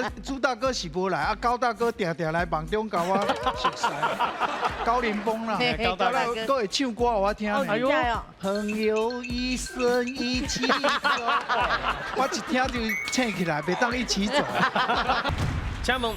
哥，朱大哥是無來，啊高大哥定定來夢中共我熟似。高凌風啦，高大哥，閣會唱歌予我聽。哎呦，朋友一生一起走，我一聽就醒起來，袂當一起走。請問，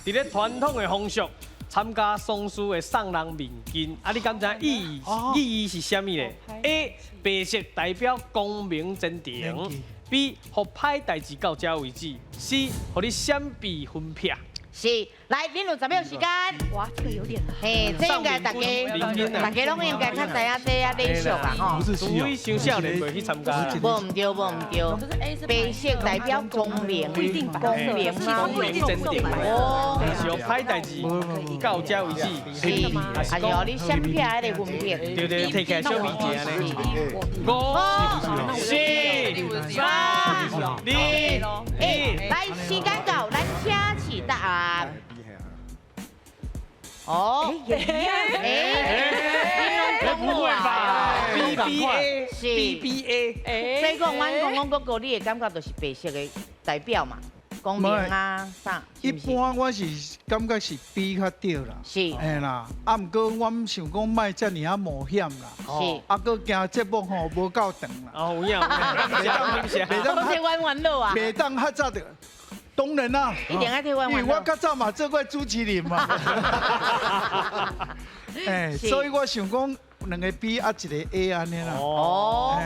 佇咧傳統的風俗，參加喪事會送人面巾，啊，你敢知意義意義是啥物咧？A 白色代表光明前程，B 予歹代誌到這為止，C 予你閃避魂魄。是，來，恁有10秒時間。哇，這個有點難。嘿，這應該大家，大家攏應該較知影這啊禮俗啊，吼。除非傷少年袂去參加。無毋對，無毋對。白色代表光明，光明光明前程。哦，是予歹代誌到這為止。是，還是予你閃避彼個魂魄。對對，提起來小米一下咧。五、四、三、二、一，來，時間到，咱請示答案。哦，欸，不會吧？B B A 是 B B A，所以講，阮講講哥哥，你的感覺就是白色的代表嘛，光明啊啥？一般我是感覺是 B 較對啦，嘿啦，啊，毋過阮想講莫遮爾仔冒險啦，啊，閣驚節目吼無夠長啦。哦，有影有影，袂當替阮煩惱啊，袂當較早就。當然啦，一定愛替阮因為我較早嘛做過主持人嘛，哎，所以我想講兩個 B 啊，一個 A 按呢啦。哦，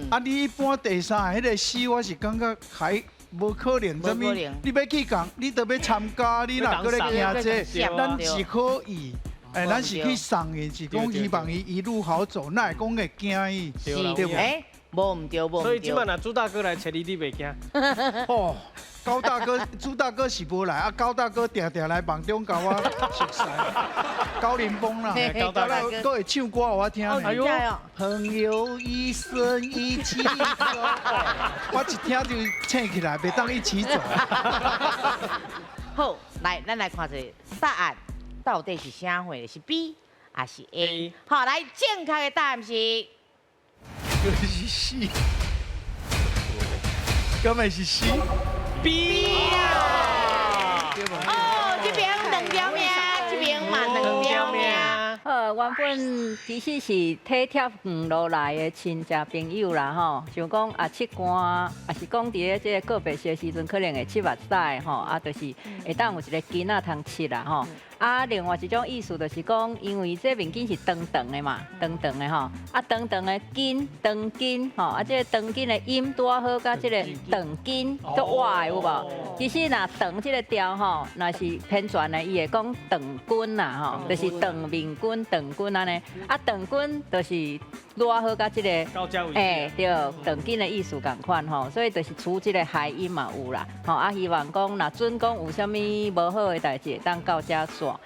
啊，你一般第三个彼個 C，我是感覺還無可能，啥物？你欲去講，你都欲參加，你若閣咧驚這，咱是可以，哎，咱是去送伊，是講希望伊一路好走，哪會講會驚伊？對無？欸，無毋對，無毋對。所以這擺若朱大哥來揣你，你袂驚？哦，高大哥、朱大哥是無來，啊高大哥定定來夢中共我熟似。高凌風啦，高大哥，閣會唱歌予我聽。哎呦，朋友一生一起走，我一聽就醒起來，袂當一起走。好，來，咱來看一下答案到底是啥貨？是 B 還是 A？好，來，正確的答案是，就是 C，敢會是 C？ B 啊！哦，這邊兩條命，這邊嘛兩條命。好，原本其實是體貼遠路來的親戚朋友啦，吼，想講啊，拭汗，抑是講佇咧這個告別式的時陣，可能會拭目屎吼，啊，就是會當有一個巾仔通拭啦，吼。啊，另外一種意思就是講，因為這面巾是長長的嘛，長長的吼，啊，長長的巾，長巾吼，啊，這個長巾的音拄好佮這個長巾做倚的有無？其實若長這個調吼，若是偏轉的，伊會講長巾啦吼，就是長面巾、長巾按呢。啊，長巾就是拄好佮這個，欸，對，長巾的意思仝款吼，所以就是取這個諧音嘛有啦，吼啊，希望講若準講有啥物無好的代誌，會當到遮煞。